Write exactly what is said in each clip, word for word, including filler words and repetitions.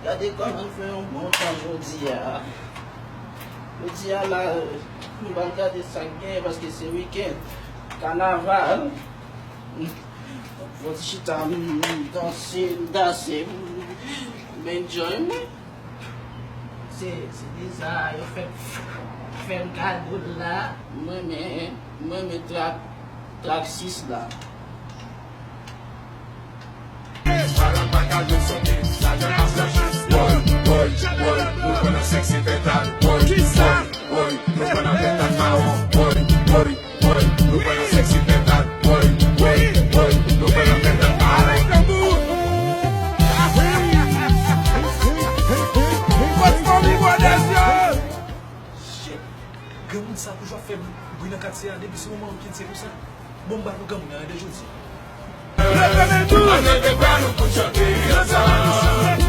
Gade kòman n fè yon bon tan jodi a. Jodi a la, nou pral gade sa k genyen paske se wikenn. Kanaval. Fò ti chita, m danse, m danse, m enjoy, men. Se, se deza, yo fè, fè m gade la. Mwen, men, mwen, men trak, trak sis la. Shit. Granmoun sa toujou ap fè bri nan katye a depi se moman yo kite se konsa. Bon, m bat pou granmoun nan de jodi. Leve men nou! Leve bra nou pou chante ansanm.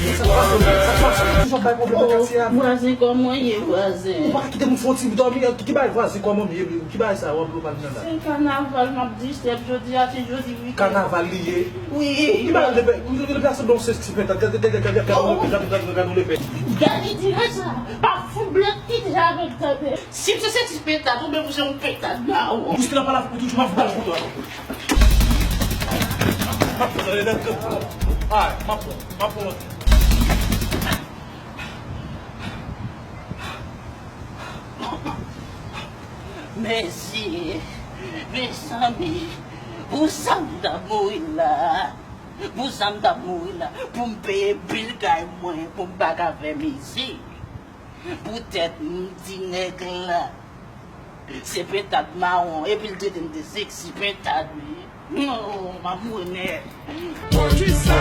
Toujou ap bay pwoblèm nan katye a. Vwazen, kòman w ye, vwazen? Ou pa ka kite moun fè yon ti dòmi, ki, ki bay vwazen kòman m ye, ki bay sa w ap pale nan la? Se kanaval m ap distèb jodi a, se jodi wikenn. Kanaval li ye? Wi. Ki bay lepè, lepè a sanble yon sèl ti pentad, gade, gade, gade, gade, gade, gade, gade lepè. Gade tiraj sa, pa fout blèt kite avèk tande. Si m se sèti pentad, ou menm ou se yon pentad mawon. Pouski nan pale avèk mwen toujou, m ap vin pale kote w. M ap pran lè nan kòb. Ay, m ap pran, m ap pran lòt. Mèsi, mezanmi, pou sa m t ap mouri la. Pou sa m t ap mouri la. Pou m peye bil kay mwen, pou m pa ka fè mizik. Poutèt m di nèg la se pentad mawon, epi l trete m de seksi pentad, wi. Non, m ap mouri nèt. Poukisa?